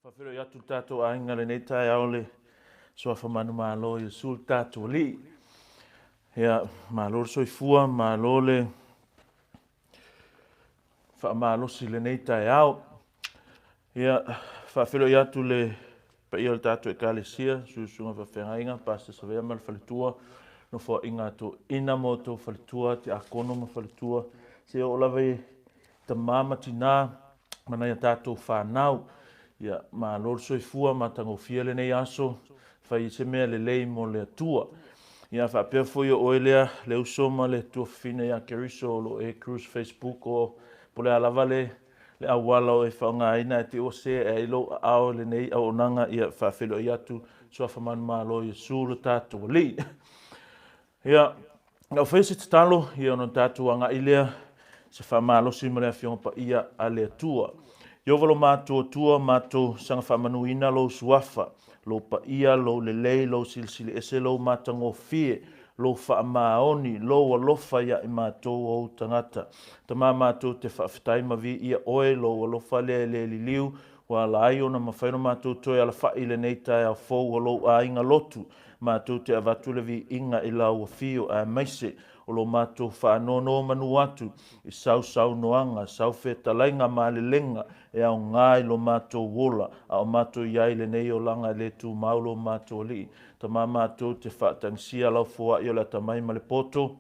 Faafeiloai atu le tatou aiga lenei taeao le Suafa Manumalo Iesu le tatou Alii. Ia, malo le soifua, malo le faamalosi i lenei taeao. Ia, faafeiloai atu le paia o le tatou Ekalesia, susuga faafeagaiga, Pastor Savea ma le faletua, nofoaiga a toeaiina ma outou faletua, tiakono ma faletua, seia oo lava i tama ma tina ma nai a tatou fanau. Ia, malo le soifua, matagofie lenei aso, fai se mea lelei mo le Atua. Ia, faapea foi o oe lea, le uso ma le tuafafine ia Keriso o lo o e cruise Facebook o po o le a lava le le auala o e faaaogaina ae te i ua see ai lou aao i lenei auaunaga, ia faafeiloai atu Suafa Manumalo Iesu lo tatou Alii. Ia, na ou faia se tatalo, ia ona tatou agai lea se faamalosi ma le Afioga Paia a le Atua. Ieova lo matou Atua, matou saga faamanuina lou suafa, lou paia, lou lelei, lou silisili ese, lou matagofie, lou faamaoni, lou alofa ia i matou ou tagata. Tama matou te faafetai ma viia oe, lou alofa lea e le liliu, ua ala ai ona mafai ona matou toe alafa'i i lenei taeao fou o lou aiga lotu. Matou te avatu le viiga i lau afio aemaise o lo matou faanonomanu atu i sau saunoaga, sau fetalaiga malelega e aoga i lo matou ola, a o matou i ai i lenei olaga e le tumau lo matou Alii. Tama matou te faatagisia lau foai o le atamai ma le poto,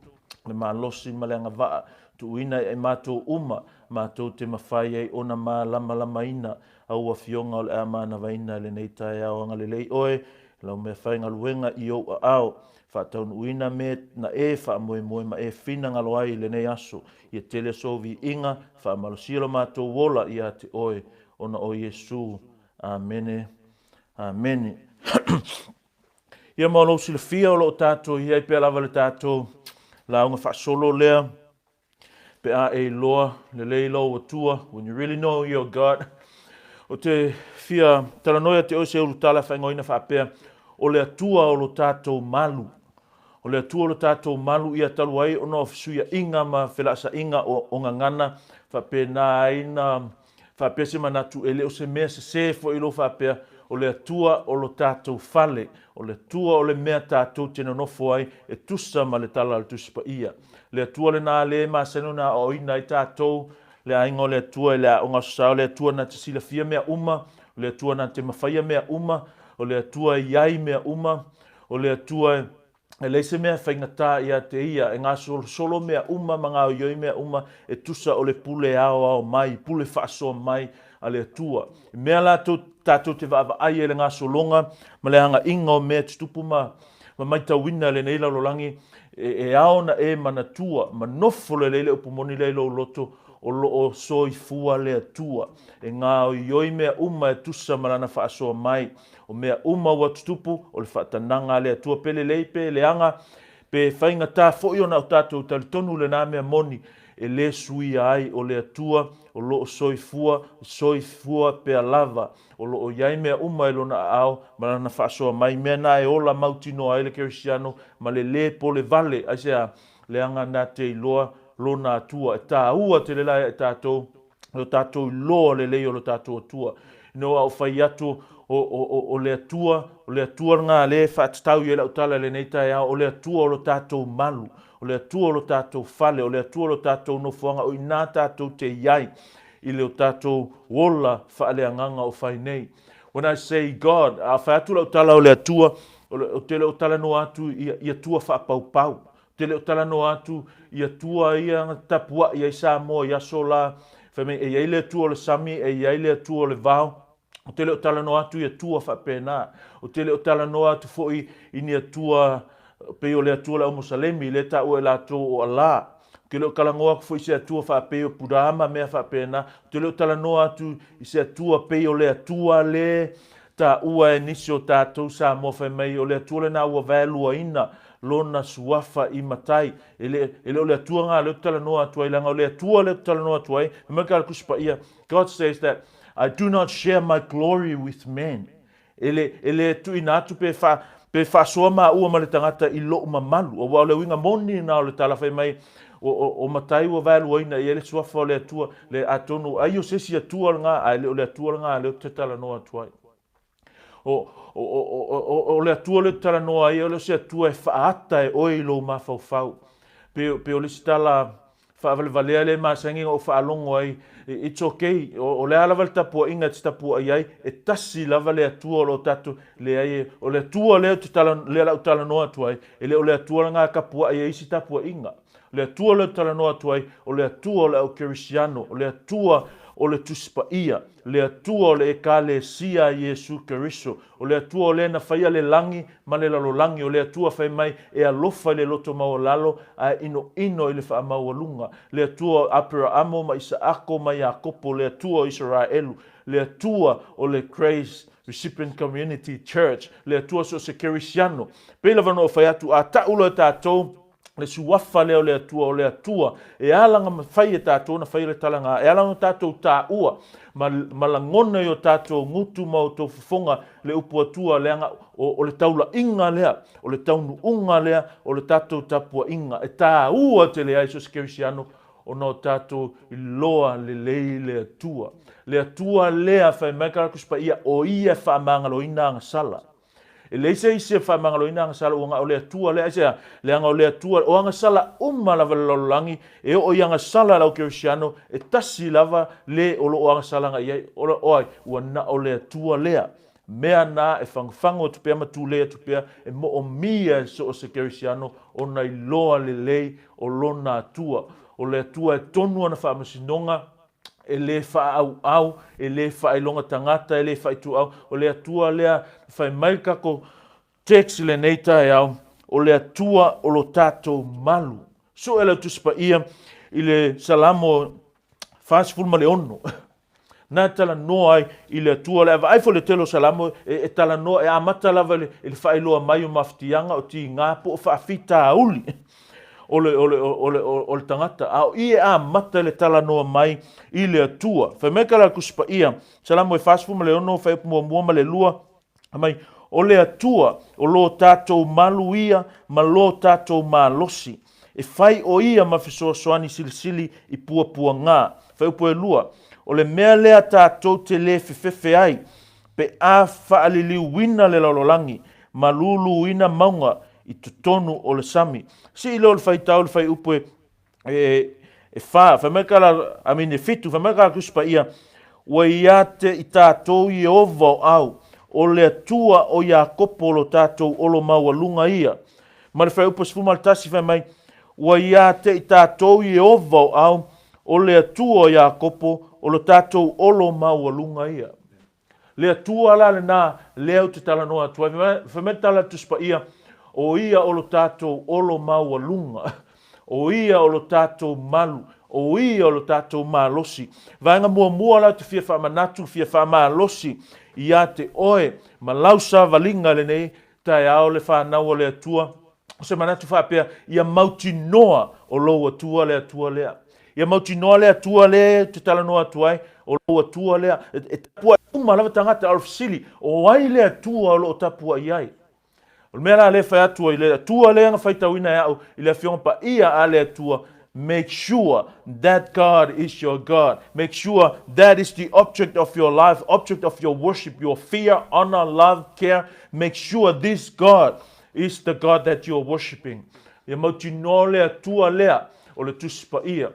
le malosi ma le agavaa, tuuina i matou uma, matou te mafai ai ona malamalamaina au afioga o le a manavaina i lenei taeao. Agalelei oe lau meafaigaluega i ou aao, faataunuuina mea na e faamoemoe ma e finagalo ai i lenei aso. Ia tele sou viiga, faamalosia lo matou ola ia te oe, ona o Iesu. Amene. Amene. Ia mo lou silafia o lo o tatou i ai pea lava le tatou lauga faasolo lea pe a e iloa lelei lou Atua, when you really know your God. O te fia talanoa ia te oe se ulutala faaigoaina faapea, o le Atua o lo tatou malu. O le Atua o lo tatou malu ia talu ai ona o fesuiaiga ma felaasaiga o gagana faapena ai na faapea se manatu e le o se mea sesē foi lou faapea, o le Atua o lo tatou fale, o le Atua o le mea tatou te nonofo ai e tusa ma le tala a le Tusi Paia. Le Atua lena lea e masani ona aoaoina ai tatou le aiga o le Atua i le aoga aso Sa, o le Atua na te silafia mea uma, o le Atua na te mafaia mea uma, o le Atua e i ai mea uma, o le Atua e E leai se mea e faigata ia te ia, e gasolosolo mea uma ma gaoioi mea uma e tusa o le pule aoao mai, pule faasoa mai a le Atua. I mea latou tatou te vaavaai ai i le gasologa ma le agaiga o mea e tutupu ma ma maitauina i lenei lalolagi, e, e ao ona e manatua ma nofo lelei le upu moni lea i lou loto, o lo o soifua le Atua. E gaoioi mea uma e tusa ma Lana faasoa mai. O mea uma ua tutupu, o le faatanaga a le Atua, pe lelei pe leaga, pe faigata foi ona o tatou talitonu lena mea moni, e le suia ai, o le Atua o lo o soifua, soifua pea lava. O lo o i ai mea uma i Lona aao ma Lana faasoa mai, mea na e ola mautinoa ai le Kerisiano ma le lē pole vale, aisea? Leaga na te iloa Lona Atua. E tāua tele la ia i tatou lo tatou iloa lelei o lo tatou Atua. Ina ua ou fai atu o, o, o, o le Atua, o le Atua lena lea e faatatau i ai lau tala i lenei taeao, o le Atua o lo tatou malu, o le Atua o lo tatou fale, o le Atua o lo tatou nofoaga, o i ina tatou te i ai i le o tatou ola faaleagaga o fai nei. When I say God, a fai atu lau tala o le Atua, o te le o talanoa atu i, i Atua faapaupau. Ou te le o talanoa atu i Atua ia na tapuai ai Samoa i aso la, fai mai e i ai le Atua o le sami, e i ai le Atua o le vao. Ou te le o talanoa atu i Atua faapena. Ou te le o talanoa atu foi i ni Atua pei o le Atua o le Aumosalemi, lea e taua e latou o Allah. Ou te le o talanoa atu foi i se Atua faapei o Buddha ma mea faapena. Ou te le o talanoa atu i se Atua pei o le Atua le taua e nisi o tatou Samoa fai mai o le Atua lena ua vaeluaina Lona suafa i matai. E le, e le o le Atua lena lea ou te talanoa atu ai, leaga o le Atua lea ou te talanoa atu ai, fai mai le Tusi Paia, God says that I do not share my glory with men. E le, e le tuuina atu pe, fa, pe faasoa maua ma le tagata i lou mamalu. Aua o le uiga moni lena o le tala fai mai, O Matai ua vaeluaina i ai le Suafa o le Atua, le, atonu ai o se isi Atua lena, ae le o le Atua lena lea ou te talanoa atu ai. O, o, o, o, o le Atua lea ou te talanoa ai, o le o se Atua e faaata e oe i lou mafaufau. Pe, pe o le isi tala faavalevalea lea e masani ona ou faalogo ai, it's okay, o, o le a lava le tapuaiga e te tapuai ai, e tasi lava le Atua o lo o tatou, leai, o le Atua lea ou te tala, lea la ou talanoa atu ai, e le o le Atua lena e tapuai ai isi tapuaiga. O le Atua lea ou te talanoa atu ai, o le Atua o le au Kerisiano, o le Atua o le Tusi Paia, le Atua o le Ekalesia a Iesu Keriso, o le Atua o lea na faia le lagi ma le lalolagi, o le Atua fai mai e alofa i le loto maualalo ae inoino i le faamaualuga, le Atua o Aperaamo ma Isaako ma Iakopo, le Atua o Isaraelu, le Atua o le Grace Recipient Community Church, le Atua so o se Kerisiano. Pei lava ona ou fai atu, a ta'u loa e tatou le suafa lea o le Atua, o le Atua e ala ona fai e tatou ona faia le talaga, e ala ona tatou taua ma, ma lagona i o tatou gutu ma outou fofoga le upu Atua, leaga o, o le taulaiga lea, o le taunuuga lea, o le tatou tapuaiga. E tāua tele ai so se kerisiano ona o tatou iloa lelei le Atua. Le Atua lea fai mai ka Tusi Paia, o ia e faamagaloina agasala. E leai se isi e faamagaloina agasala ua na o le Atua lea. Aisea? Leaga o le Atua, o agasala uma lava i le lalolagi, e oo i agasala a le au kerisiano, e tasi lava le o lo o agasala agai i ai, o ai? Ua na o le Atua lea. Mea na e fagofago atu pea ma tulei atu pea, e moomia e so o se kerisiano ona iloa lelei o lona Atua. O le Atua e tonu ana faamasinoga, e lē faaauau, e lē faailoga tagata, e lē faaituau. O le Atua lea na fai mai le tatou text i lenei taeao, o le Atua o lo tatou malu. Sue le Tusi Paia i le Salamo 46. Na talanoa ai i le Atua. O le a vaai foi le tele o Salamo e, e talanoa, e amata lava i le, i le faailoa mai o mafatiaga, o tiga po o faafitauli. O le, o le, o le, o le tagata, a o i e amata i le talanoa mai i le Atua. Fai mai ka la Tusi Paia, Salamo e 46, fuaiupu muamua ma le lua, fai mai, O le Atua, o lo tatou malu ia ma lo tatou malosi, e fai o ia ma fesoasoani silisili i puapuaga. Fuaiupu e lua, O le mea lea tatou te lē fefefe ai, pe a faaliliuina le lalolagi ma luluina mauga i totonu o le sami. Sii lea o le faitau le fuaiupu e, e, e fa, fai mai ka la, I mean e fitu, fai mai ka la Tusi Paia, Ua ia te i tatou Ieova o au, o le Atua o Iakopo lo tatou olo maualuga ia. Ma le fuaiupu 11 fai mai, Ua ia te i tatou Ieova o au, o le Atua o Iakopo, o lo tatou olo maualuga ia. Le Atua la lena lea ou te talanoa atu ai. Fai mai le tala a le Tusi Paia, o ia o lo tatou olo maualuga, o ia o lo tatou malu, o ia o lo tatou malosi. Vaega muamua la ou te fia faamanatu, fia faamalosi ia te oe ma lau savaliga lenei taeao le fanau a le Atua, o se manatu faapea, ia mautinoa o lou Atua le Atua lea. Ia mautinoa le Atua lea ou te talanoa atu ai, o lou Atua lea. E, e tapuai uma lava tagata, a o le fesili, o ai le Atua o lo o tapuai ai? O le mea la lea e fai atu ai, le Atua lea na faitauina e au i le Afioga Paia a le Atua, make sure that God is your God. Make sure that is the object of your life, object of your worship, your fear, honor, love, care. Make sure this God is the God that you are worshiping. Ia mautinoa le Atua lea o le Tusi Paia.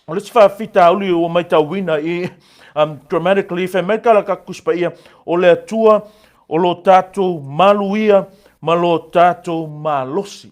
O le isi faafitauli ua maitauina i grammatically, fai mai ka la ka Tusi Paia, o le Atua o lo tatou malu ia ma lo tatou malosi.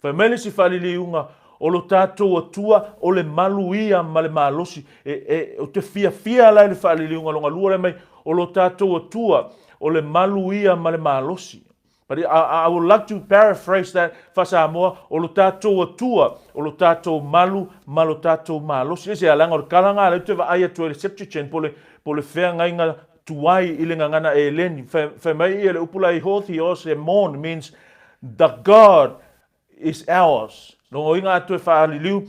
Fai mai le isi faaliliuga, o lo tatou Atua o le malu ia ma le malosi. E, e, ou te fiafia la i le faaliliuga lona lua lea mai, o lo tatou Atua o le malu ia ma le malosi. But I, I would like to paraphrase that faa-Samoa, o lo tatou Atua, o lo tatou malu ma lo tatou malosi. Aisea, leaga o le kalaga lea ou te vaai atu ai i le Septuagint, po o le, po o le feagaiga tuai i le gagana Eleni. Fai, fai mai ia le upu la i ho theos emon means the God is ours. Lona uiga a toe faaliliu,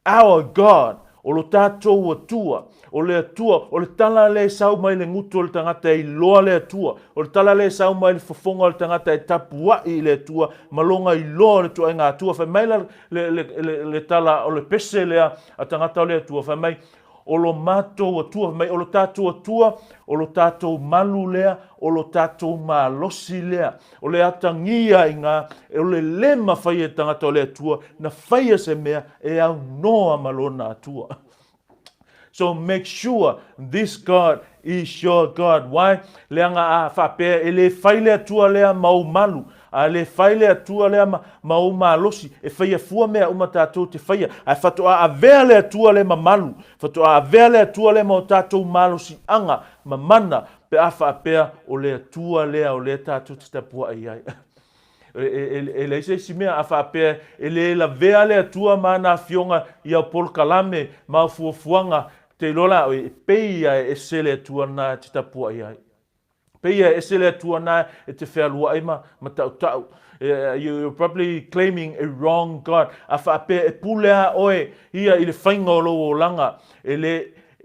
our God, O lo tatou Atua, o le Atua, o le tala lea e sau mai le gutu o le tagata e iloa le Atua, o le tala lea e sau mai le fofoga o le tagata e tapuai i le Atua ma lona iloa o le ituaiga Atua. Fai mai la le, le, le, le tala o le pese lea a tagata o le Atua, fai mai, o lo matou Atua, fai mai, o lo tatou Atua, o lo tatou malu lea, o lo tatou malosi lea, o le atagia i ngā, o le le mafai e tagata o le Atua na faia se mea e aunoa ma lona Atua. So make sure this God is your God. Why? Leaga a faapea e le fai le Atua lea ma ou malu, a le fai le Atua lea ma, ma ou malosi, e faia fua mea uma tatou te faia. Ae faatoa avea le Atua lea ma malu, faatoa avea le Atua lea ma o tatou malosiaga ma mana, pe a faapea o le Atua lea o lea tatou te tapuai ai. E leai se isi mea a faapea e le lavea le Atua ma ana afioga i au polokalame ma au fuafuaga, te iloa la oe, e pei a e ese le Atua lena e te tapuai ai. Pei a e ese le Atua lena e te fealuai ma, ma tautau. You're probably claiming a wrong God. A faapea e pule a oe ia i le faiga o lou olaga, e le,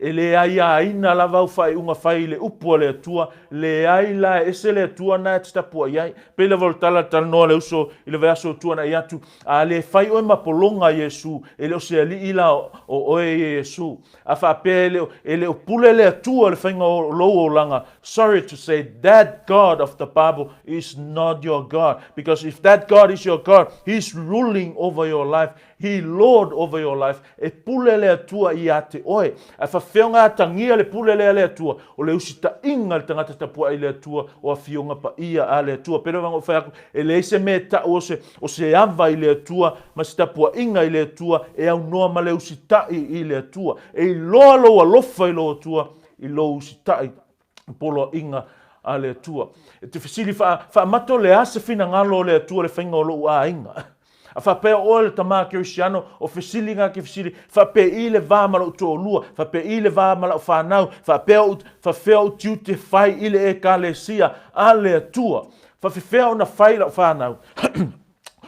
E le aiaina lava au faaiuga fai i le upu a le Atua, leai la e ese le Atua na e te tapuai ai. Pei lava o le tala talanoa a le uso i le vaiaso ua tuanai atu, A le fai oe ma pologa Iesu, e le o se alii la o oe ia Iesu. A faapea e le o, e le o pule le Atua i le faiga o lou olaga, sorry to say, that God of the Bible is not your God. Because if that God is your God, He is ruling over your life. He Lord over your life, e pule le Atua ia te oe. Ae fafeoga atagia le pule lea le Atua, o le usitaʻiga le tagata tapuaʻi i le Atua, o afioga paia a le Atua. Pei lava ona ou fai atu, e leai se mea e taʻu o se, o se ava i le Atua ma se tapuaʻiga i le Atua e aunoa ma le usitaʻi i le Atua. E iloa lou alofa i lou Atua i lou usitaʻi poloaiga a le Atua. E te fesili wha, whaamato le a se finagalo o le Atua le whainga o lou āinga. A faapea oe le tama Kerisiano, o fesili ngā ke fesili, faapei le va ma lou toalua, faapei le va ma lau whanau, faapea ou, faafea ou tiute fai i le ekalesia a le Atua. Faafefea ona fai lau whanau.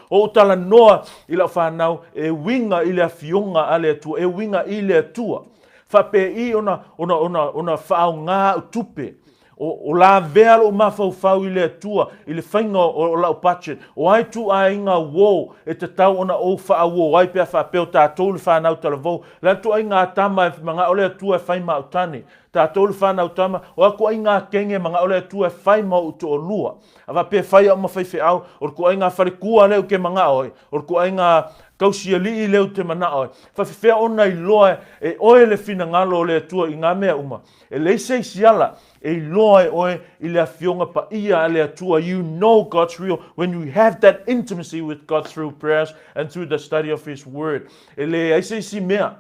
O ou talanoa i lau whanau e uiga i le afioga a le Atua, e uiga i le Atua. Faapei ona, ona, ona, ona whaaoga au tupe. O, o lavea lou mafaufau i le Atua i le faiga o, o lau budget. O ai ituaiga uo e tatau ona ou faauo ai pe a faapea o tatou le fanau talavou. Le a ituaiga tama e manao le Atua e fai ma au tane. Tatou le fanau tama, o a ituaiga kenge manao le Atua e fai ma ou toalua. A faapea e fai au ma faifeau, o le ituaiga falekua lea ou te manao ai, o le ituaiga tausialii lea ou te manao ai. Faafefea ona iloa e oe le finagalo o le Atua i ngā mea uma. E leai se isi ala e iloa e oe i le Afioga Paia a le Atua. You know God's real when you have that intimacy with God through prayers and through the study of His Word. E leai se isi mea.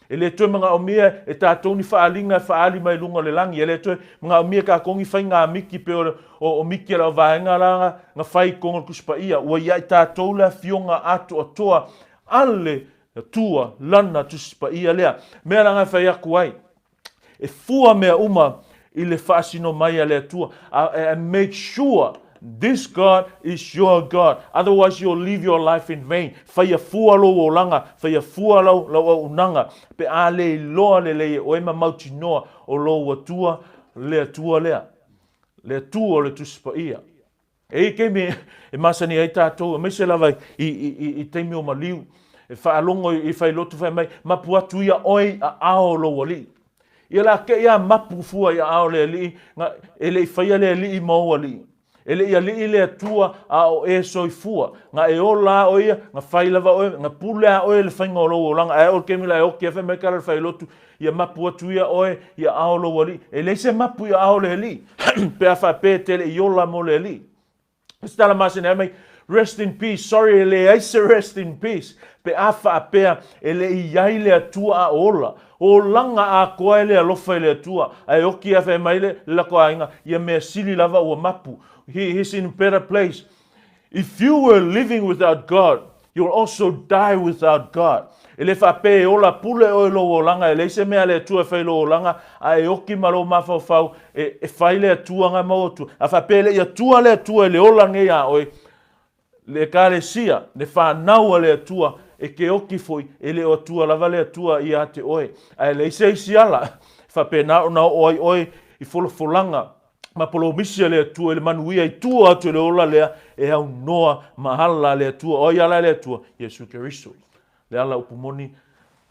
E le toe manaomia e tatou ni faaaliga e faaali mai luga o le lagi. E le toe manaomia e tatou ni faiga miki pei o, o, o miki a le vaega la na, na fai i totonu o le Tusi Paia. Ua ia i tatou le Afioga atoatoa a le Atua, Lana Tusi Paia lea. Mea la na e fai atu ai, E fua mea uma i le faasino mai a le Atua. And make sure this God is your God. Otherwise you'll live your life in vain. Faia fua lou olaga, faia fua lau, lau auaunaga, pe a le iloa lelei e oe ma mautinoa o lou Atua le Atua lea. Le Atua o le Tusi Paia. E i ai taimi e masani ai tatou, aemaise lava i, i, i, i taimi o maliu, e faalogo i failotu fai mai, mapu atu ia oe i aao o lou alii. Ia la kei a mapu fua i aao le alii, na, e le i faia le alii ma ou alii. E le i alii le Atua a o e soifua. Na e ola a oe ia, na fai lava oe, na pule a oe le faiga o lou olaga. Ae o le taimi la e oki ai fai mai tala le failotu, Ia mapu atu ia oe i aao lou alii. E leai se mapu i aao le alii, pe a faapea e te le i ola mo le alii. Se tala masani ai mai, rest in peace, sorry e leai se rest in peace, pe a faapea e le i ai le Atua a ola. Olaga atoa e le alofa i le Atua, ae oki a fai mai le lako aiga, ia mea sili lava ua mapu. He, he's in better place. If you were living without God, you'll also die without God. E le faapea e ola pule oe lou olaga, e leai se mea a le Atua e fai i lou olaga, a e oki ma lou mafaufau e, e fai le Atua nga mau Atua. A faapea e le i Atua le Atua i le ola nei a oe, le Ekalesia, le fanau a le Atua, e ke oki foi, e le o Atua lava le Atua ia te oe. Ae leai se isi ala e faapena ona oo ai oe i folafolaga ma polomisi a le Atua i le manuia i tua atu i le ola lea e aunoa ma ala a le Atua. O ai ala a le Atua? Iesu Keriso. Le ala upu moni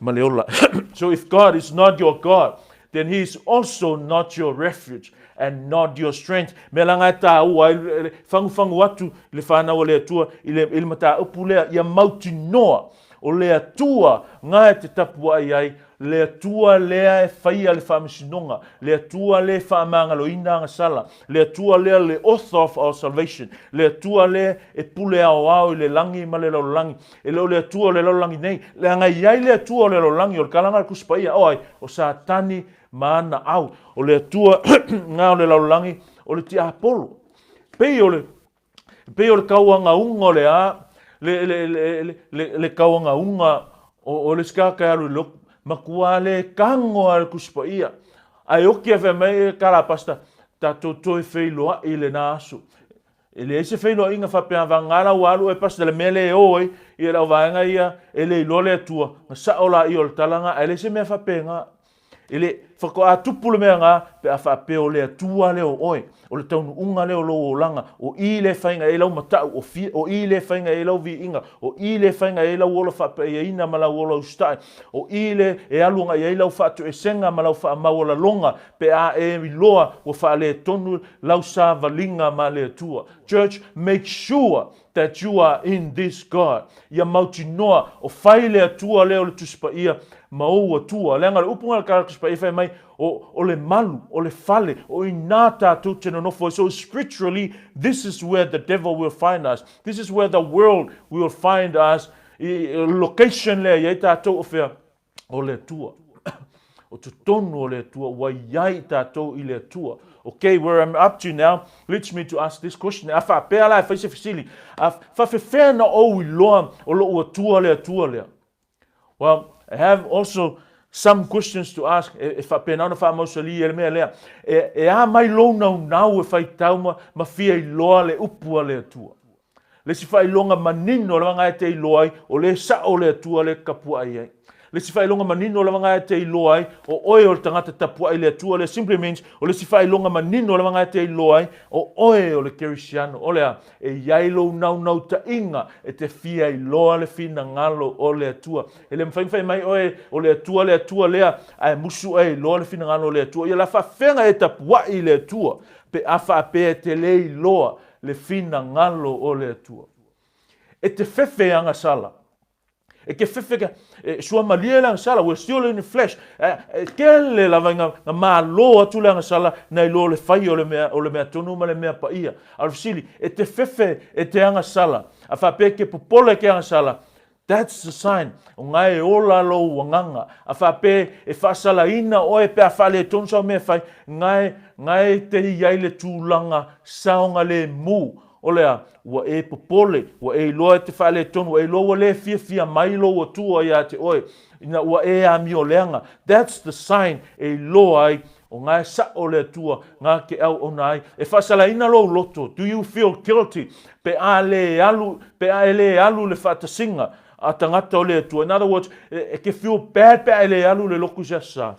ma le ola. So if God is not your God, then he is also not your refuge and not your strength. Mea la nga e tāua ai le fagufagu atu i le whānau a le Atua i le, i le mataupu lea, ia mautinoa o le Atua nga e te tapuai ai, le Atua lea e faia le faamasinoga, le Atua lea e faamagaloina agasala, le Atua lea le author of our salvation, le Atua lea e pule aoao i le lagi ma le lalolagi, E le o le Atua o le lalolagi nei, leaga e i ai le Atua o le lalolagi, o le kalaga a le Tusi Paia, o ai? O Satani ma ana au. O le Atua nga o le lalolagi, o le tiapolo. Pei o le, pei o le kauagauga o le a, le, le, le, le, le, le kauagauga o, o le sikaka e alu i le lotu, matua le kago a le Tusi Paia. Ae oki a fai mai e kala pasta, tatou toe feiloai i lena aso. E leai se feiloaiga faapea vagana la ua alu oe pastor le mea lea e o ai ia le auvaega ia e le iloa le Atua na sao laia o le tala na ae leai se mea faapena. E le faatoa tupu le mea na pe a faapea o le Atua lea o oe, o le taunuuga lea o lou olaga, o i lea e faiga ai lau matau, o fia, o i lea e faiga ai lau viiga, o i lea e faiga ai lau ola faapaiaina ma lau ola usitai, o i lea e alu agai ai lau faatoesega ma lau faamaualaloga pe a e iloa ua faaletonu lau savaliga ma le Atua. Church, make sure that you are in this God. Ia mautinoa, o fai le Atua lea o le Tusi Paia ma ou Atua. Leaga o le upu lena a le Tusi Paia fai mai, o, o le malu, o le fale, o i nā tātou te nonofo ai. So spiritually, this is where the devil will find us. This is where the world will find us. I, location lea i ai tātou o whea? o le Atua. O totonu o le Atua, ua iai tatou i le Atua. Okay, where I'm up to now leads me to ask this question. A faapea la e fai se fesili, a faafefea na ou iloa o lou Atua le Atua lea? Well, I have also some questions to ask e, e faapena ona faamausali e le mea lea. E, e a mai lou naunau e faitau ma, ma fia iloa le upu a le Atua? Le isi faailoga manino lava nga e te iloa ai, o le sao le Atua le tapuai ai. Le isi faailoga manino lava nga e te iloa ai, o oe o le tagata tapuai le Atua le simply means, o le isi faailoga manino lava nga e te iloa ai, o oe o le Kerisiano. O le a? E i ai lou naunautaiga e te fia iloa le finagalo o le Atua. E le mafai ona fai mai oe o le Atua le Atua lea, ae musu oe e iloa le finagalo o le Atua. Ia la faafefea e tapuai le Atua pe a faapea e te le iloa le finagalo o le Atua. E te fefe agasala. E ke fefe ka, e sua malie le agasala, we're still in the flesh. E, e kele lava i nga, nga malo atu le agasala nai lo le fai o le mea, o le mea tonu ma le mea paia. A o le fesili, e te fefe e te agasala, a faapea ke popole ke agasala, That's the sign, o nga e ola lou agaga, a faapea e faasalaina oe pe a faaletonu sau mea e fai, nga e, nga e te i ai le tulaga saogalemu, o le a, ua e popole, ua e iloa e te faaletonu, ua e iloa ua le fiafia mai lou Atua ia te oe, ina ua e amioleaga. That's the sign e iloa ai O nga e sao le Atua, nga ke auauna ai. E faasalaina lou loto, do you feel guilty, pe a le alu, pe a e le alu le faatasiga a tagata o le Atua. In other words, e, e ke feel bad pe a e le alu le loku se asa.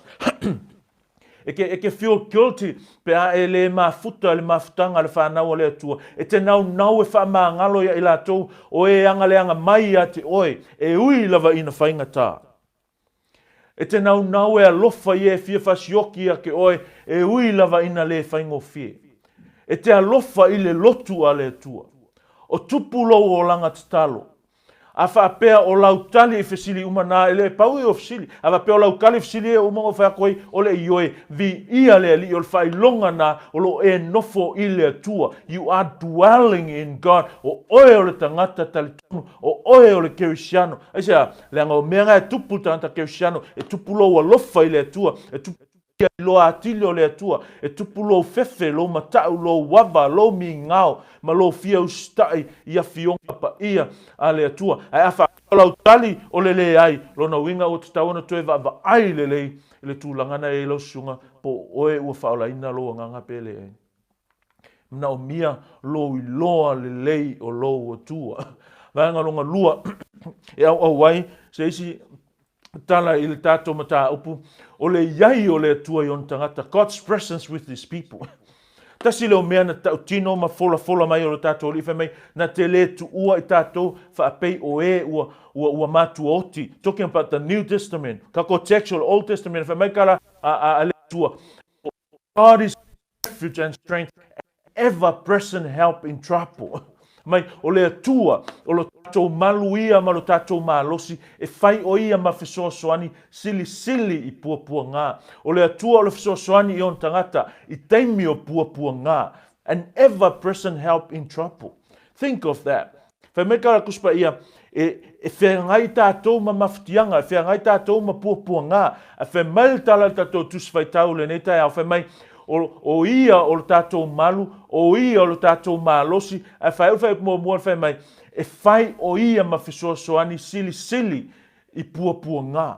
E ke, e ke feel guilty pe a e le mafuta le mafutaga a le whanau o le Atua. E te naunau e whaamāngalo ia i latou o e angaleanga mai ia te oe, e ui lava ina whaingatā. E te naunau e alofa ia e fia fasioki ia ke oe e ui lava ina le faigofie. E te alofa i le lotu a le Atua. O tupu lou olaga tatalo. A faapea o lau tali i fesili uma na e le pau i o fesili. A faapea o lau tali i fesili e uma o fai atu ai o le ioe viia le Alii o le faailoga na o lo o e nofo i le Atua. You are dwelling in God. O oe o le tagata talitonu. O oe o le Kerisiano. Aisea? Leaga o mea nga e tupu i le tagata Kerisiano, e tupu lou alofa i le Atua, e tupu ia iloa atili o le Atua, e tupu lou fefe, lou matau, lou ava, lou migao, ma lou fia usitai i afioga paia a le Atua. Ae a faapea lau tali o le leai, lona uiga ua tatau ona toe vaavaai lelei i le tulaga na i ai lau susuga, po o oe ua faaolaina lou agaga pe leai. Manaomia lou iloa lelei o lou Atua. Vaega lona lua. E auau ai se isi tala i le tatou mataupu, o le i ai o le Atua i ona tagata, God's presence with his people. Tasi lea o mea na tautino ma folafola mai o lo tatou Alii, fai mai, na te le tuua i tatou faapei o e ua, ua, ua matuaoti. Talking about the New Testament. Ka ko text o le Old Testament, fai mai ka la a, a, a le Atua, God is refuge and strength, ever present help in trouble. Mai, o le Atua, o lo tatou malu ia ma lo tatou malosi, e fai o ia ma fesoasoani silisili i puapuaga. O le Atua o le fesoasoani i ona tagata i taimi o puapuaga. An ever present help in trouble. Think of that. Fai mai ka Tusi Paia, e, e feagai tatou ma mafatiaga, e feagai tatou ma puapuaga. A fai mai le tala a le tatou Tusi Faitau i lenei taeao, fai mai, o, o ia o le tatou malu, o ia o le tatou malosi. Ae faaiu le faaiupu muamua, fai mai, e fai o ia ma fesoasoani silisili i puapuaga.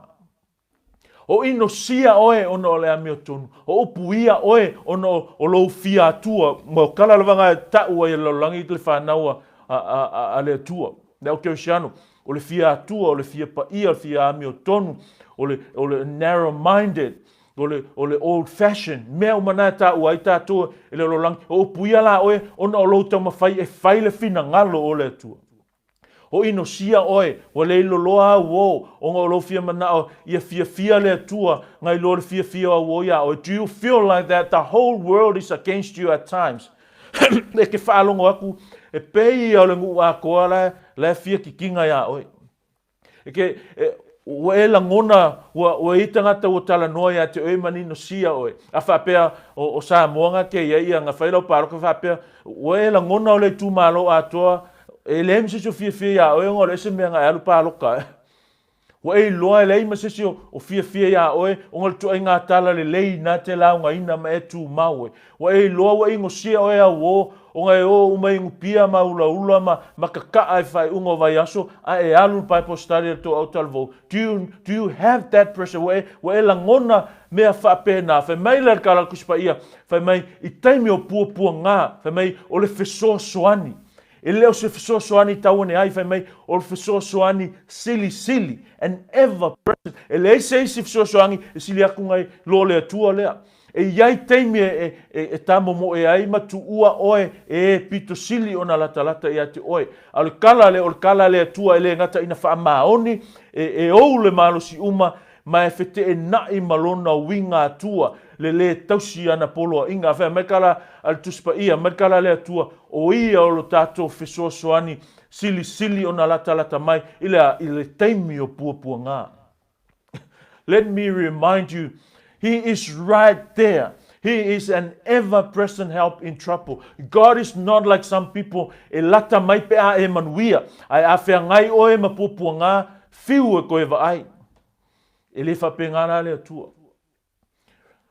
O inosia oe ona o le amiotonu, o upuia oe ona o lou fia Atua, ma o kala lava nga e ta'u ai e le lalolagi le fanau a, a, a, a le Atua, le au Kerisiano, o le fia Atua, o le fia paia, o le fia amiotonu, o le, o le narrow minded, o le, o le old fashion, mea uma na e ta'ua ai tatou e le lalolagi, o upuia la oe ona o lou taumafai e fai le finagalo o le Atua. O inosia oe, ua le iloloa au o, ona o lou fia manao ia fiafia le Atua ngai loa le fiafia o au o iā oe. Do you feel like that the whole world is against you at times? E ke faalogo aku, e pei ia o le nuu atoa la, la e fia kikiga iā oe. E ke, e, ua e lagona, ua, ua i tagata ua talanoa iā te oe ma ninosia oe. A faapea, o, o Samoa nga ke iai ia, nga fai lau paloka faapea, ua e lagona o le itumalo atoa, e leai ma se isi o fiafia iā oe ona o le ese mea nga e alu paloka ai. Ua e iloa e leai ma se isi o, o fiafia iā oe ona o le tuaiga tala lelei na te laugaina ma e tumau e. Ua e iloa ua inosia oe auō, ona e ō uma i nupia ma ulaula ma, ma kakaʻa i faaiuga o vaiaso, a e alu le Bible study a le tou autalavou. Do you, do you have that pressure? Ua e, ua e lagona mea faapena. Fai mai la le Kala Tusi Paia, fai mai, i taimi o puapuaga, fai mai, o le fesoasoani. E le o se fesoasoani tau ane ai, fai mai, o le fesoasoani silisili, an ever present. E leai se isi fesoasoani e sili atu nai lo le Atua lea. E i ai taimi e, e, e tamomoe ai ma tuua oe e e pito sili ona latalata ia te oe. A o le kala lea, o le kala a le Atua e le gata ina faamaoni, e, e ou le malosi uma, ma e feteenai ma lona uiga Atua, le lē tausi ana poloaiga. A fai mai kala a le Tusi Paia, mai le kala a le Atua, o ia o lo tatou fesoasoani silisili ona latalata mai i le a? I le taimi o puapuaga. Let me remind you, He is right there. He is an ever-present help in trouble. God is not like some people e lata mai pe a e manuia, ae a feagai oe ma puapuaga, fiu e koe vaai. E le faapena la le Atua.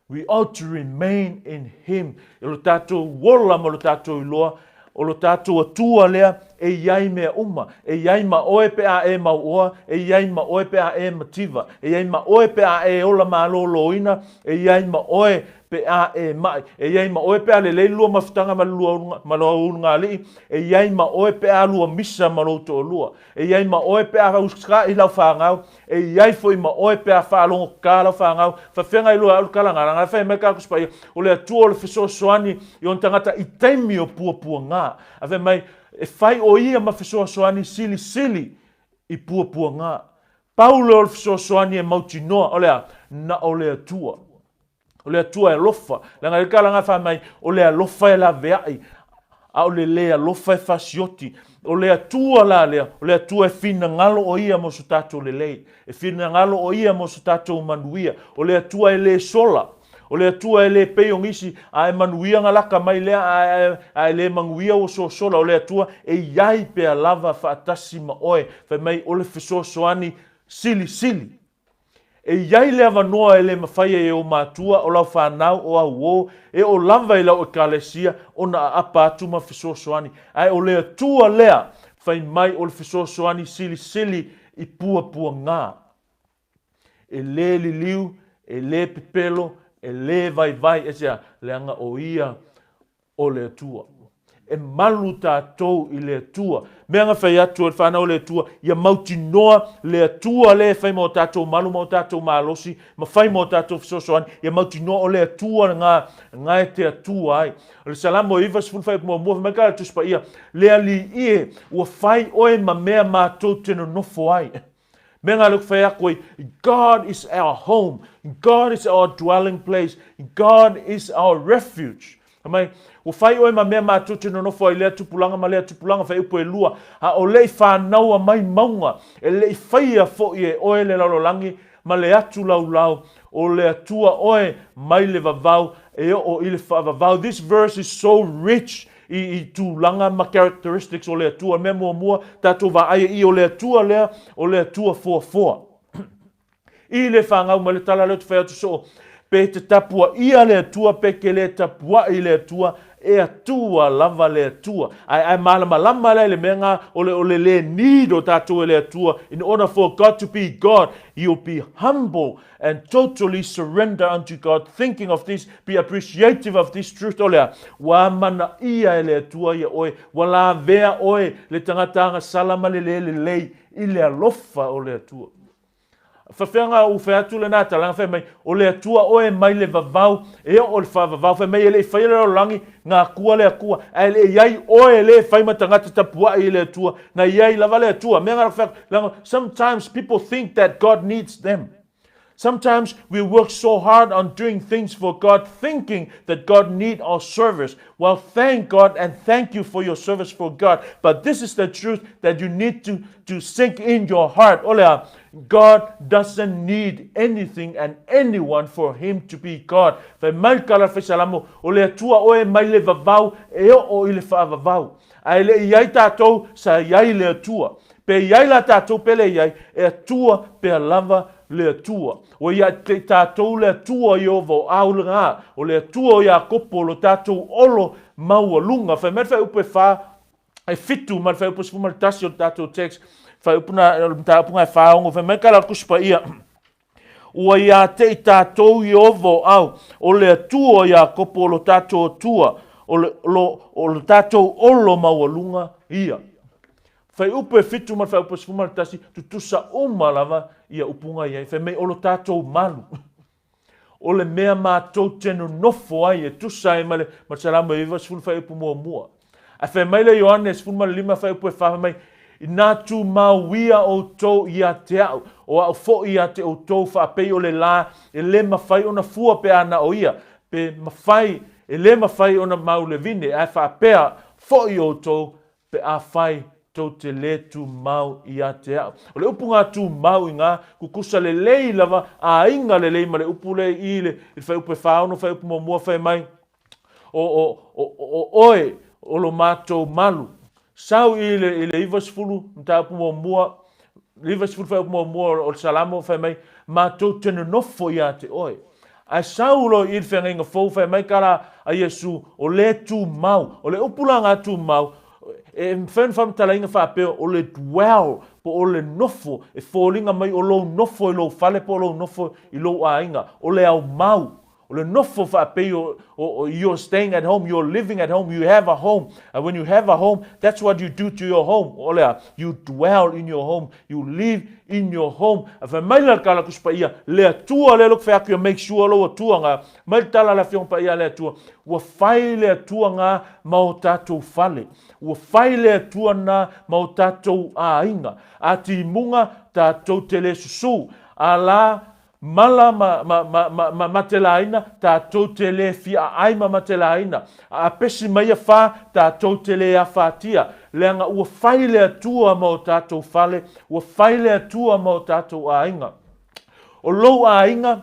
We ought to remain in Him. E lo tatou ola ma lo tatou iloa, o lo tatou Atua lea e i ai mea uma. E i ai ma oe pe a e mauoa, e i ai ma oe pe a e mativa, e i ai ma oe pe a e ola malōlōina, e i ai ma oe pe a e maʻi, e i ai ma oe pe a lelei le lua mafutaga ma le lua ma lou ulugalii, e i ai ma oe pe a lua misa ma lou toalua, e i ai ma oe pe a usikai lau fanau, E i ai foi ma oe pe a faalogotā lau fanau, faafeagai loa e au le kalagalaga, e fai mai ka Tusi Paia, o le Atua o le fesoasoani i ona tagata i taimi o puapuaga. A fai mai, e fai o ia ma fesoasoani silisili i puapuaga. Pau lea o le fesoasoani e mautinoa, o le a? Na o le Atua. O le Atua e alofa. Leaga e kala ngā wha mai, o le alofa e laveai, a o le le alofa e fasioti. O le Atua la lea, o le Atua e finagalo o ia mo so tatou lelei. E finagalo o ia mo so tatou manuia. O le Atua e le sola. O le Atua e le pei o nisi, a e manuia nga laka mai lea, a, a e le manuia ua sosola. O le Atua e iai pea lava faatasi ma oe. Fai mai, o le fesoasoani silisili. E i ai le avanoa e le mafai ai e ou matua, o lau fanau, o auō, e oo lava i lau Ekalesia ona aapa atu ma fesoasoani. Ae o le Atua lea, fai mai o le fesoasoani silisili i puapuaga. E le liliu, e le pepelo, e le vaivai, aisea? Leaga o Ia o le Atua. E malu tatou i le Atua. Mea na fai atu e le fanau a le Atua, ia mautinoa le Atua lea e fai ma o tatou malu ma o tatou malosi, ma fai ma o tatou fesoasoani, ia mautinoa o le Atua lena, na e te Atua ai. O le Salamo e 90 fuaiupu muamua, fai mai ka le Tusi Paia, Le Alii e, ua fai oe ma mea matou te nonofo ai. Mea nga lea ou te fai atu ai, God is our home, God is our dwelling place, God is our refuge. Fai mai, ua fai oe ma mea matou te nonofo ai lea tupulaga ma lea tupulaga, fuaiupu e lua, a o le i fanaua mai mauga, e le i faia foi e oe le lalolagi ma le atu laulau, o le Atua oe mai le vavau e oo i le faavavau. This verse is so rich i, i tulaga ma characteristics o le Atua. Mea muamua, tatou vaai i o le Atua lea, o le Atua foafoa. I le whangau mai le tala lea o te whai atu soo, pe te tapuaia le Atua, pe ke le tapuai le Atua, e Atua lava le Atua. Ae, ae malamalama la i le mea ngā, o le, o le le need o tātou e le Atua, in order for God to be God, you'll be humble and totally surrender unto God, thinking of this, be appreciative of this truth, o lea, ua amanaia e le Atua ia oe, ua lavea oe le tagata agasala ma le le lelei i le alofa o le Atua. Fafeaga u fai atu lena talaga fai mai, o le Atua oe mai le vavau, e oo le faavavau, fai mai e le i faia le lalolagi, na akua le Atua, ae le i ai oe le fai ma tagata tapuai i le Atua, na i ai lava le Atua. Mea ngā fai atu, sometimes people think that God needs them. Sometimes we work so hard on doing things for God, thinking that God need our service. Well, thank God and thank you for your service for God. But this is the truth that you need to, to sink in your heart. O lea, God doesn't need anything and anyone for him to be God. Fai mai ka la Salamo, o le Atua oe mai le vavau e oo i le faavavau. Ae le i ai tātou, sa i ai le Atua. Pe i ai la tātou pe le i ai, e Atua pea lava le Atua. Ua ia te tātou le Atua i o vau au le ngā, o le Atua o Iakopo lo tātou olo maualuga. Fai mai le fuaiupu e whā, e fitu ma le fuaiupu 11 o le tātou text, fuaiupu na, o le mataupu ngā e whāongo, fai mai ka la Tusi Paia, Ua ia te i tātou i o vau au, o le Atua o Iakopo o lo tātou Atua, o le, lo, o lo tātou olo maualuga ia. Fuaiupu e fitu ma le fuaiupu e 11, tutusa uma lava ia upuga i ai, fai mai o lo tātou malu. O le mea mātou te nonofo ai e tusa ai ma le, ma le Salamo e 90 fuaiupu muamua. Ae fai mai le Ioane 15 fuaiupu e 4 fai mai, Inā tumau ia outou ia te au, o au foi ia te outou faapei o le lā e le mawhai ona fua pe a na o ia, pe mawhai, e le mawhai ona mau le vine, ae faapea foi outou pe afai tou te lē tumau ia te au. O le upu ngā tumau i ngā kukusa lelei lava, aiga lelei ma le upu le i le, i le fuaiupu e 46 fuaiupu muamua fai mai, o, o, o, o oe o lo matou malu. Sau i le, i le 90 mataupu muamua, 90 fuaiupu muamua o le Salamo fai mai, matou te nonofo ia te oe. Ae sau loa i le feagaiga fou, fai mai ka la a Iesu, o le tumau. O le upu la ngā tumau, e mafai ona faamatalaina faapea o le dwell, po o le nofo, e foliga mai o lou nofo i lou fale po o lou nofo i lou aiga, o le aumau. O le nofo faapei o, o, o you're staying at home, you're living at home, you have a home. And when you have a home, that's what you do to your home. O lea, you dwell in your home, you live in your home. A fai mai la le Tusi Paia, le Atua lea loku fai atu ia make sure lou Atua ngā. Mai le tala le Afioga Paia a le Atua, ua fai le Atua ngā ma o tātou fale. Ua fai le Atua nā ma o tātou aiga. A timuga, tātou te le susu. A la, Mala ma, ma, ma, ma, ma matelaina, tātou te le fiaai ma matelaina. A apesi mai a wha, tātou te le awhatia. Leaga ua fai le Atua ma o tātou fale, ua fai le Atua ma o tātou aiga. O lou aiga,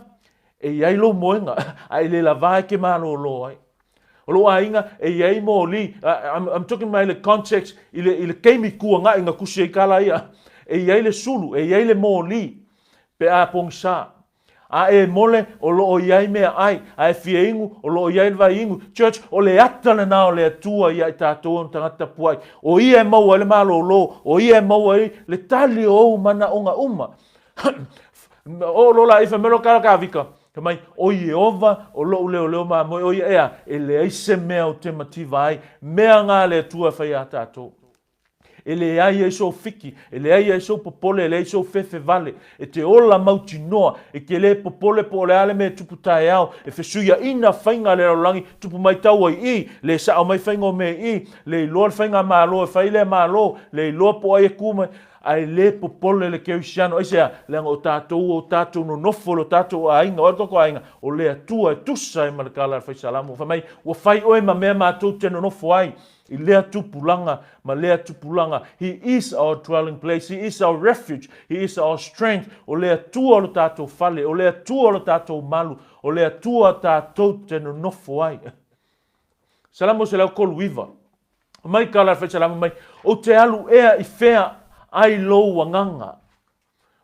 e i ai lou moenga, a e le lavā e ke malōlō ai. O lou aiga, e i ai mōlī, I'm, I'm talking mai le context i le, i le keimi kuangaʻi na kusi ai ka la ia. E i ai le sulu, e i ai le mōlī, pe a pogisa. A e mole, o lo o i ai mea ai, a e fia inu, o lo o i ai le vai inu. Church, o le ata lena o le Atua ia i tātou ona tagata tapuai. O ia e maua ai le malōlō, o ia e maua ai le tali o ou manaʻoga uma. O lo la ifa melo kala ka vika. Fai mai, O Ieova, o loʻu leoleo mamoe, ʻo ia ʻeā, e leai se mea ou te mativa ai, mea ngā le Atua e fai iā tātou. E leai ai sou fiki, e leai ai sou popole, e leai sou fefe vale. E te ola mautinoa, e te lē popole po o le a le mea e tupu taeao, e fesuiaʻina faiga a le lalolagi, tupu mai taua i i, lē saʻo mai faiga o mea i i, lē iloa le faigamalo e fai lea malo, lē iloa po o ai e kū mai, a e lē popole le kerisiano. Aisea? Leaga o tatou o tatou nonofo i lo tatou aiga, o ai lo tatou aiga? O le Atua e tusa ai ma le tala a le Fai Salamo, fai mai, Ua fai oe ma mea matou te nonofo ai i lea tupulaga ma lea tupulaga. He is our dwelling place, He is our refuge, He is our strength. O le Atua o lo tatou fale, o le Atua o lo tatou malu, o le Atua tatou te nonofo ai. Salamo 139. Mai ka la Salamo mai, Ou te alu ea i fea ai lou agaga.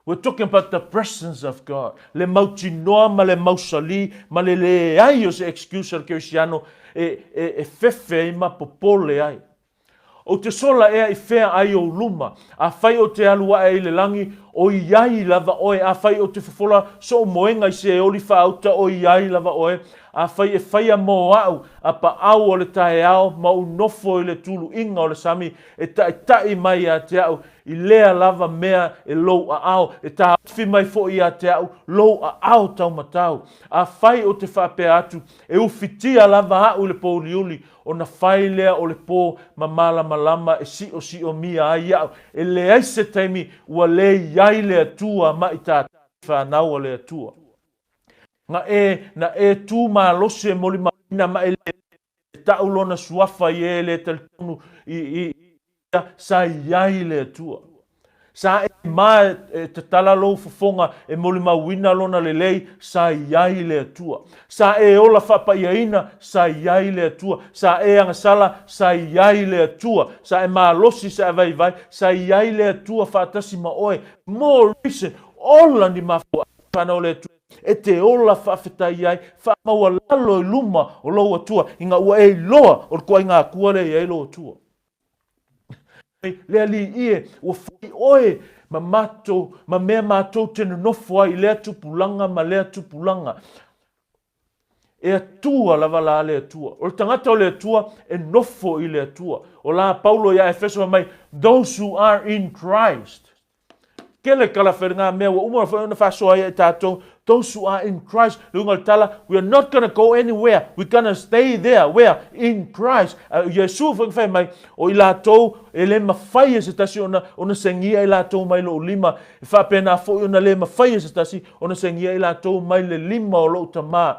We're talking about the presence of God. Le mautinoa ma le mausali ma le leai o se excuse a le Kerisiano e, e, e fefe ai ma popole ai. Ou te sola ea i fea ai ou luma. Afai ou te alu aʻe i le lagi, o i ai lava oe. Afai ou te fofola soʻu moega i Seoli faauta, o i ai lava oe. Afai e faia mō aʻu a paʻau o le taeao ma ou nofo i le tuluʻiga o le sami, e taʻitaʻi mai ia te aʻu i lea lava mea e lou aao, e taofi mai foʻi ia te aʻu lou aao taumatau. Afai ou te faapea atu, e ufitia lava aʻu i le pōuliuli, Ona fai lea o le pō ma malamalama e siʻosiʻomia ai iaʻu, e leai se taimi ua lē i ai le Atua ma i tātou whānau a le Atua. Na e, na e tū malosi e molimauina ma e lē taʻu lona suafa i e lē talitonu i, i, ia sa i ai le Atua. Sa e ma e tatala lou fofoga e molimauina lona lelei, sa i ai le Atua. Sa e ola faapaiaina, sa i ai le Atua. Sa e agasala, sa i ai le Atua. Sa e malosi, sa e vaivai, sa i ai le Atua faatasi ma oe. More reason, ola ni mafuaaga whanau o le Atua e te ola faafetai ai, faamaualalo i luma o lou Atua, ina ua e iloa o le toaiga Atua lea e i ai lou Atua. Le Alii e, ua fai oe ma matou, ma mea matou te nonofo ai i lea tupulaga ma lea tupulaga. E Atua lava la le Atua. O le tagata o le Atua e nofo i le Atua. O la Paulo ia Efeso fai mai, those who are in Christ. Kele kala whai ngā mea ua uma ona whaasoa ai e tātou, those who are in Christ, le uiga o le tala, we are not gonna go anywhere, we gonna stay there, where? In Christ. A Iesu foi whai mai, o i lātou e le mawhai e se tasi ona, ona sengia i lātou mai lou lima, e whaapena foi ona le mawhai e se tasi ona sengia i lātou mai le lima o lou tamā.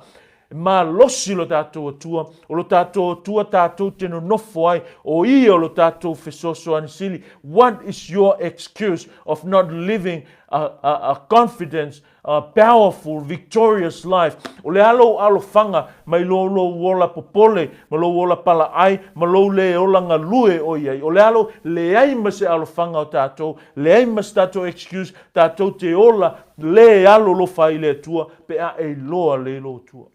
E malosi lo tātou Atua, o lo tātou Atua tātou te nonofo ai, o ia o lo tātou fesoasoani sili. What is your excuse of not living a, a, a confidence, a powerful, victorious life? O le a lou alofaga mai lou lou ola popole, ma lou ola palaʻai, ma lou lē ola galue o i ai. O le a lou leai ma se alofaga o tātou, leai ma se tātou excuse, tātou te ola lē alolofa ai i le Atua, pe a e iloa le lo Atua.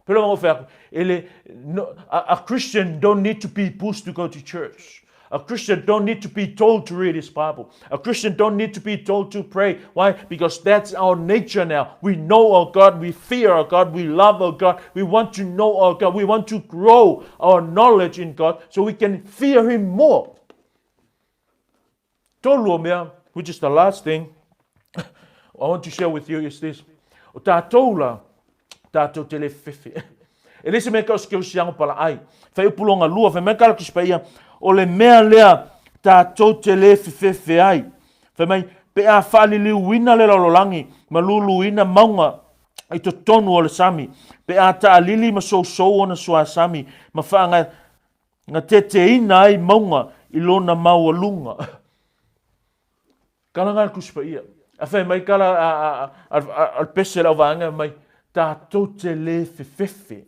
Pelo ma fai aku, e le, no, a, a Christian don't need to be pushed to go to church. A Christian don't need to be told to read his Bible. A Christian don't need to be told to pray. Why? Because that's our nature now. We know our God, we fear our God, we love our God, we want to know our God, we want to grow our knowledge in God so we can fear Him more. Tolu o mea, which is the last thing I want to share with you is this. O tātou la, tātou te le fefe. E le se mea ka o se kerisiano pala ai. Whai upulonga lua, whai mai kala kusipa ia, o le mea lea tātou te le fefefe ai. Whai mai, pe a whaaliliuina le lalolagi, ma luluina maunga i totonu o le sami, pe a taalili ma sousou ona suasami, ma whaanga Na teteina ai mauga i lona maualuga. Kala nga le Tusi Paia. A fai mai kala a, a, a, a, a le pese lau vaega mai, tātou te lē fefefe.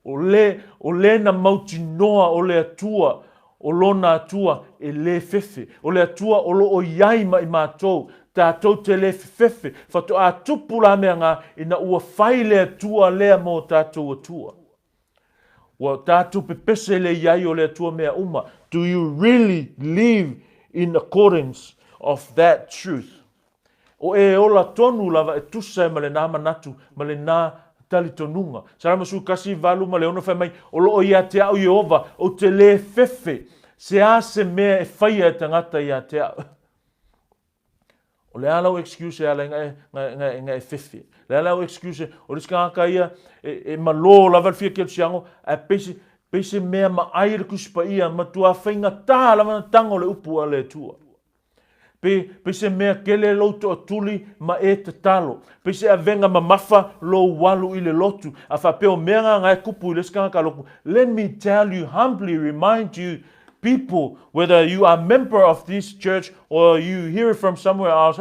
O le, o le na mautinoa o le Atua, o lona Atua e lē fefe. O le Atua o lo o i ai ma i mātou, tātou te lē fefefe. Whatoa tupu la mea ngā, ina ua whai le Atua lea mō tātou Atua. Ua tātou pepese le i ai o le Atua mea uma. Do you really live in accordance of that truth? O e ola tonu lava e tusa ai ma lenā manatu ma lenā talitonuga. Salamo 11, 8 ma le 6 fai mai, O loo ia te au Ieova, ou te lē fefe, se a se mea e faia e tagata ia te au. O le a lau excuse e ala ai nga e fefe? Le a lau excuse, o le isi tagata ia e malō lava le fia kelesiano, ae pei se, pei se mea maai le Tusi Paia, matua faigata lava ona tago le upu a le Atua. Pe, pei se mea kele lou toatuli ma e tatalo. Pei se avega mamafa lou alu i le lotu. A faapea o mea nga nga e kupu i le isi tagata lotu, let me tell you humbly remind you people whether you are member of this church or you hear it from somewhere else,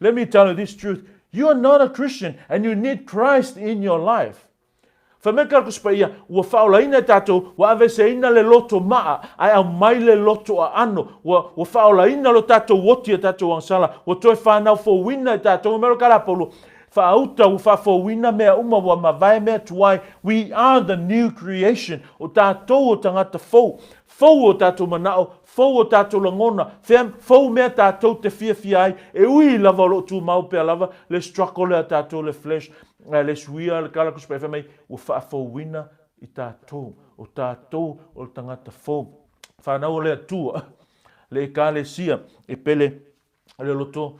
let me tell you this truth, you are not a Christian and you need Christ in your life. Fai mai ka Tusi Paia, ua faaolaina e tatou, ua aveeseina le loto maa, ae aumai le loto aano. Ua, ua faaolaina lo tatou oti e tatou agasala, ua toe fanau fouina e tatou. Fai mai lo tala a Paulo, Faauta, ua faafouina mea uma, ua mavae mea tuai. We are the new creation. O tatou o tagata fou. Fou o tatou manao, fou o tatou lagona, fea, fou mea tatou te fiafia ai, e ui lava o loo tumau pea lava le struggle lea a tatou le flesh, ae le suia le tala Tusi Paia fai mai ua faafouina i tatou, o tatou o le tagata fou. Whanau o le Atua, le Ekalesia e pele le loto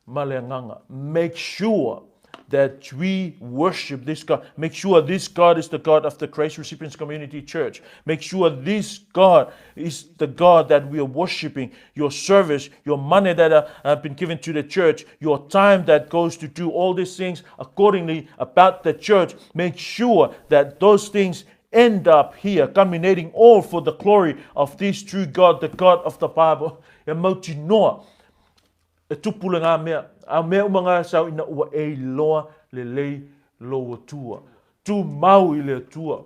ma le agaga. Make sure that we worship this God. Make sure this God is the God of the Grace Recipients Community Church. Make sure this God is the God that we are worshiping. Your service, your money that have been given to the church, your time that goes to do all these things accordingly about the church. Make sure that those things end up here, culminating all for the glory of this true God, the God of the Bible. E mautinoa, e tupu le ngā mea, a mea uma ngā sau ina ua e iloa lelei lou Atua. Tumau i le Atua.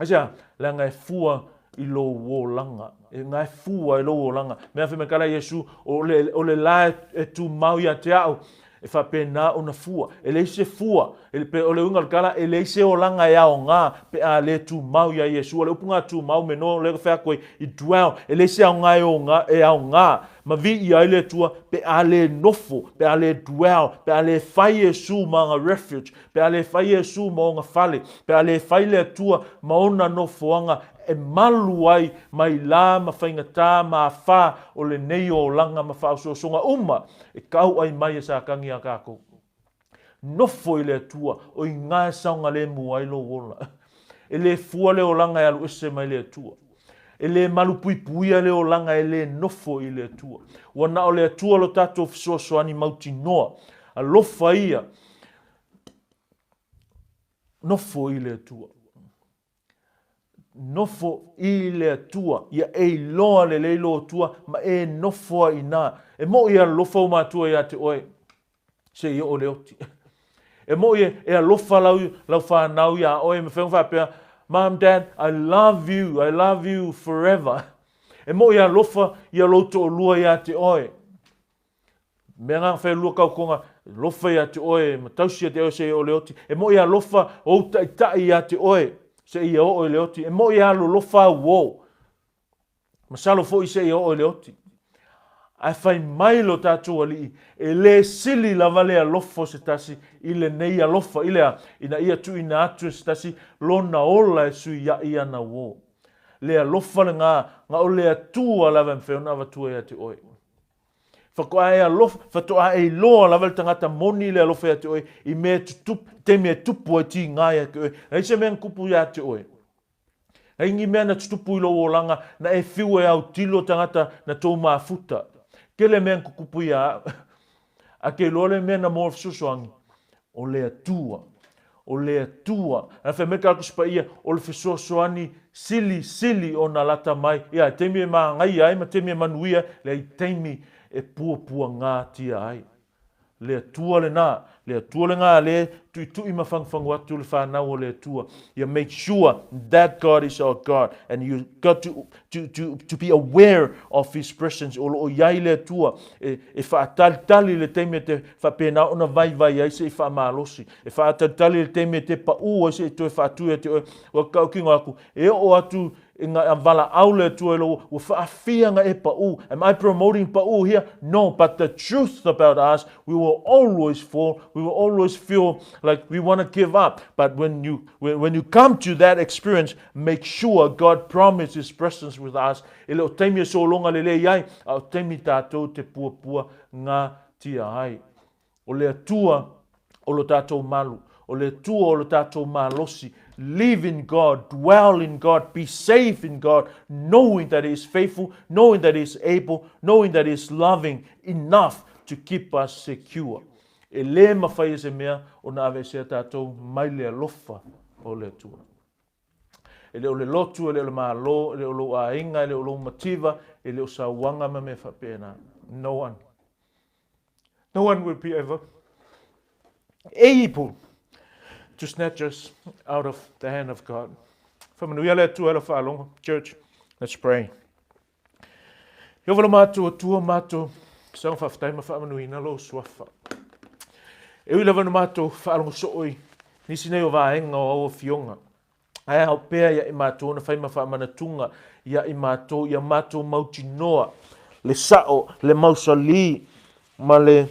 Aisea, leaga e fua i lou olaga. E nga e fua i lou olaga. Mea fai mai ka la Iesu, o le, o le la e, e tumau ia te au, e faapena ona fua. E leai se fua, e, pe, o le uiga o le tala, e leai se olaga e aoga pe a le tumau iā Iesu. O le upu nga tumau me no le fai atu ai, i dwell, e leai se aoga e oga, e aoga ma viia ai le Atua pe a le nofo, pe a le dwell, pe a le fai Iesu ma ona refuge, pe a le fai Iesu ma ona fale, pe a le fai le Atua ma ona nofoaga e malu ai mai lā ma faigata ma afā o lenei olaga ma faaosoosoga uma e kauʻai mai e Satani iā kākou. Nofo i le Atua, o i gā e saogalemu ai lou ola. E le fua le olaga e alu ese mai le Atua. E le malupuipuia le olaga e le nofo i le Atua. Ua na o le Atua lo tatou fesoasoani mautinoa. Alofa ia, nofo i le Atua. Nofo i le Atua, ia e iloa lelei lou Atua ma e nofo ai inā. E moʻi e alofa ou matua iā te oe, seia oo i le oti. E moʻi e, e alofa lau, lau whanau iā oe, me whenga whaapea, Mom, Dad, I love you, I love you forever. E moʻi e alofa ia lou toʻolua iā te oe. Mea ngā whaelua kaukonga, lofa ia te oe, ma tausi ia te oe se ia o le oti. E moʻi alofa ou taʻitaʻi ia te oe, se ia oo i le oti. E moʻi alolofa au o. Masalo foʻi se ia oo i le oti. Ae fai mai lo tatou Alii, e lē sili lava le alofa o se tasi i lenei alofa, i le a, ina ia tuuina atu e se tasi lona ola e suiaʻi ana uō. Le alofa lena, na o le Atua lava e mafai ona avatua ia te oe. Whatoa e alofa, whatoa e iloa lava le tangata moni le alofa ia te oe, i mea tutupu, taimi e tupu ai tīngā ia te oe. Leai se mea na tupu ia te oe. Leai ni mea na tutupu i lou olaga, na e whiu e autilo tangata na tou mafuta. Tele mea na tutupu ia au. A ke iloa le mea na moa fesoasoani, o le Atua. O le Atua. Na fai mai ka Tusi Paia, o le fesoasoani sili sili ona lata mai. Ia, taimi e māngaia ai ma taimi e manuia ai, leai taimi e puapuagātia ai. Le Atua lenā, le Atua lenā le. Tuitui ma fagufagu atu le fanau o le Atua. Ia make sure that God is our God and you got to, to, to, to be aware of His presence. O lo o i ai le Atua e, e faatalitali le taimi e te faapena ona vaivai ai se i faamalosi. E faatalitali le taimi e te paʻū ai se i toe faatui ia te oe. Ua kaukino aku, e oo atu Ina valaau le Atua i lou, ua faafia na e paʻū. Am I promoting paʻū here? No, but the truth about us, we will always fall, we will always feel like we want to give up. But when you, when, when you come to that experience, make sure God promised His presence with us. E le o taimi e sologa lelei ai, a o taimi tātou te puapua ngā tia ai. O le Atua o lo tātou malu, o le Atua o lo tātou malosi. Live in God, dwell in God, be safe in God, knowing that He is faithful, knowing that He is able, knowing that He is loving enough to keep us secure. E lē mawhai e se mea ona aveesea tātou mai le alofa o le Atua. E le o le lotu, e le o le Malo, e le o lou aiga, e le o lou mativa, e le o sauaga ma mea faapena. No one. No one will be ever able to snatch us out of the hand of God. Whamanuia le Atua e la whaalogo. Church, let's pray. Ieova lo matou Atua matou saga faafetai ma faamanuina lou suafa. E ui lava na matou faalogo soo i nisi nei o vaega o au afioga, ae ao pea ia i matou ona fai ma faamanatuga ia i matou, ia matou mautinoa le sao, le mausali ma le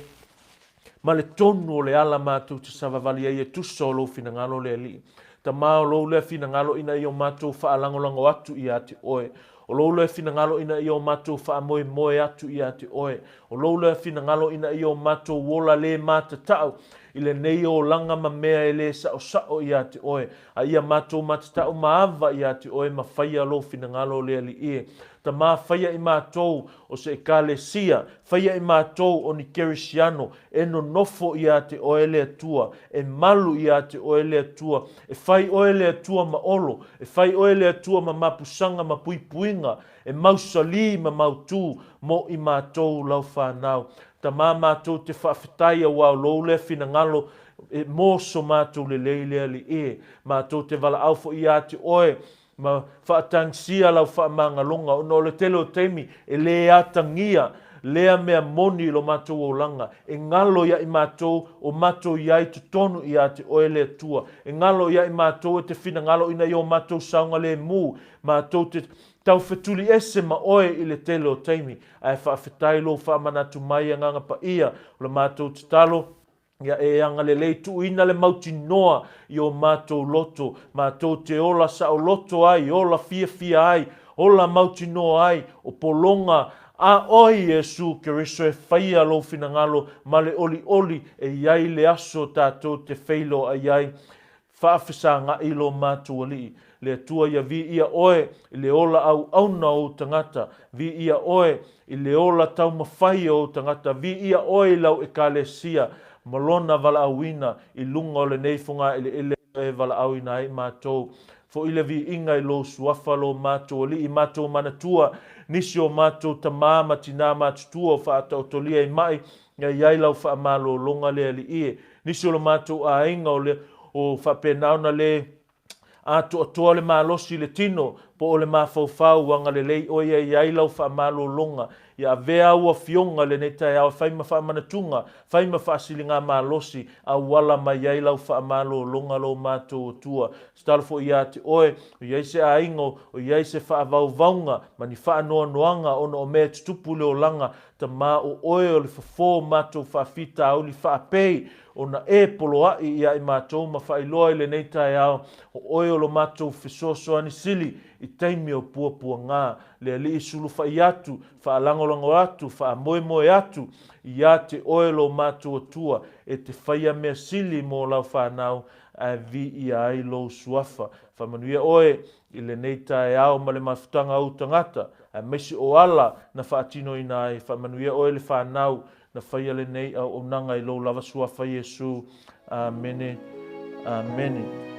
ma le tonu o le ala matou te savavali ai e tusa o lou finagalo le Alii. Tama o lou lea finagalo ina ia o matou faalagolago atu ia te oe. O lou lea finagalo ina ia o matou faamoemoe atu ia te oe. O lou lea finagalo ina ia o matou ola lē matatau i lenei olaga ma mea e lē saosao ia te oe, a ia matou matatau ma ava ia te oe ma faia lou finagalo le Alii e. Tama faia i matou o se Ekalesia, faia i matou o ni Kerisiano, e nonofo ia te oe le Atua, e malu ia te oe le Atua, e fai oe le Atua ma olo, e fai oe le Atua ma mapusaga ma puipuiga, e mausalī ma mautū mo i matou lau fanau. Tama matou te faafetai auā o lou lea finagalo e mo so matou lelei le Alii e. Matou te valaau foi ia te oe Ma faatagisia lau faamagaloga, ona o le tele o taimi e lē atagia lea mea moni i lo matou olaga, e galo ia i matou o matou i ai totonu ia te Oe le Atua. E galo ia i matou e te finagalo ina ia o matou saogalemu, matou te taufetuli ese ma Oe i le tele o taimi. Ae faafetai lou faamanatu mai Agaga Paia o le matou tatalo, Ia e agalelei tuuina le mautinoa i o matou loto, matou te ola saoloto ai, ola fiafia ai, ola mautinoa ai, o pologa a Oe Iesu Keriso e faia lou finagalo ma le olioli e i ai le aso tatou te feiloai ai. Faafesagaʻi lo matou Alii, le Atua ia viia Oe i le ola auauna o Ou tagata, viia Oe i le ola taumafai o Ou tagata, viia Oe i Lau Ekalesia ma Lona valaauina i luga o lenei fogaeleele e valaauina ai matou. Foʻi le viiga i Lou Suafa lo matou Alii, matou manatua nisi o matou tamā ma tinā matutua o faataotolia i maʻi, ia i ai Lau faamalologa le Alii e. Nisi o lo matou aiga o le o faapena ona le atoatoa le malosi i le tino po o le mafaufau ua agalelei oe ia i ai lau faamalologa. Ia avea au afioga i lenei taeao e fai ma faamanatuga, fai ma faasiligamalosi, auala mai ai lau faamalologa lo matou Atua. Tatalo foi ia te oe, o i ai se aiga, o i ai se faavauvauga ma ni faanoanoaga ona o mea e tutupu i le olaga, Tama o oe o le fofo o matou faafitauli faapei ona e poloaʻi ia i matou ma faailoa i lenei taeao o oe o lo matou fesoasoani sili i taimi o puapuaga. Le Alii sulufaʻi atu, faalagolago atu, faamoemoe atu ia te oe lo matou Atua e te faia mea sili mo lau fanau ae viia ai lou suafa. Faamanuia oe i lenei taeao ma le mafutaga o ou tagata, aemaise o ala na faatinoina ai, faamanuia oe le fanau na faia lenei auaunaga i lou lava suafa Iesu. Amene. Amene.